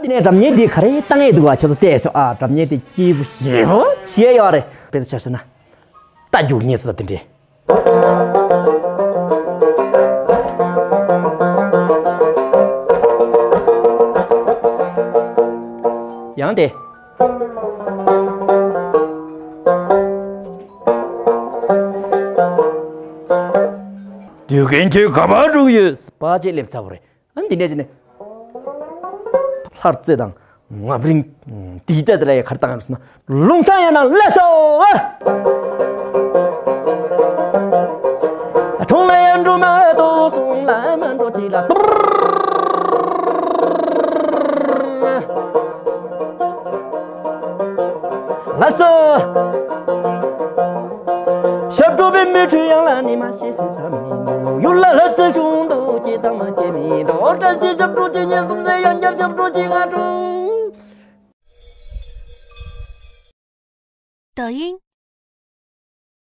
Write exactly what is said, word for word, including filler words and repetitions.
དེ་ནས་སྒྲ་སྙན་དེ་ག་རེ་བཏང་ཡས་འདུག་བ། ཁྱོད་ཚོ་བལྟས་སོང་ཨ། སྒྲ་སྙན་དེ་སྐྱིད་པོ་ཞེ་པོ་བྱས་ཡོད་རེད། དཔེར་ན་ཆ་བཞག་ན། རྟ་རྒྱུག་མཁན་ཚོ་དང་དེ་འདྲས། ཡང་དེ། དུས་རྒྱུན་ཁྱོད་ག་པར་འགྲོ་གི་ཡོད། པ་ཅིག་སླེབས་ཚར་བ་རེད། ཨ་ནི་འདི་འདྲ་བྱས་ནས། ལྷ་རྩེ་དང་ངམ་རིང་། དེའི་ལྟ་དེ་ལ་ཡ་གར་བཏང་ཡོད་ཟེར་ན། ལུང་བསམ་ཡང་ན་ལ་སོ། གྲོང་ལ་ཡང་འགྲོ་མ་གཏོགས་སོང་ལ་མ་འགྲོ་ཅིག་ལ། ལགས་སོ། ཞབས་བྲོ་བའི་མི་ཁྲོད་ཡང་ལ་ནི་མ་ཤེས་སུ་ས་མི་འདུག་ཡུལ་ལ་ལྷ་རྩེ་གཞུང་དུ་སྐྱེ་དང་མ་སྐྱེ་མི་འདུག་བཀྲ་ཤིས་ཞབས་བྲོ་ཅི་ཉིད་སུམ་རྩེ་ཡང་བསྐྱར་ཞབས་བྲོ་ཅི་ང་དྲུང་། 抖音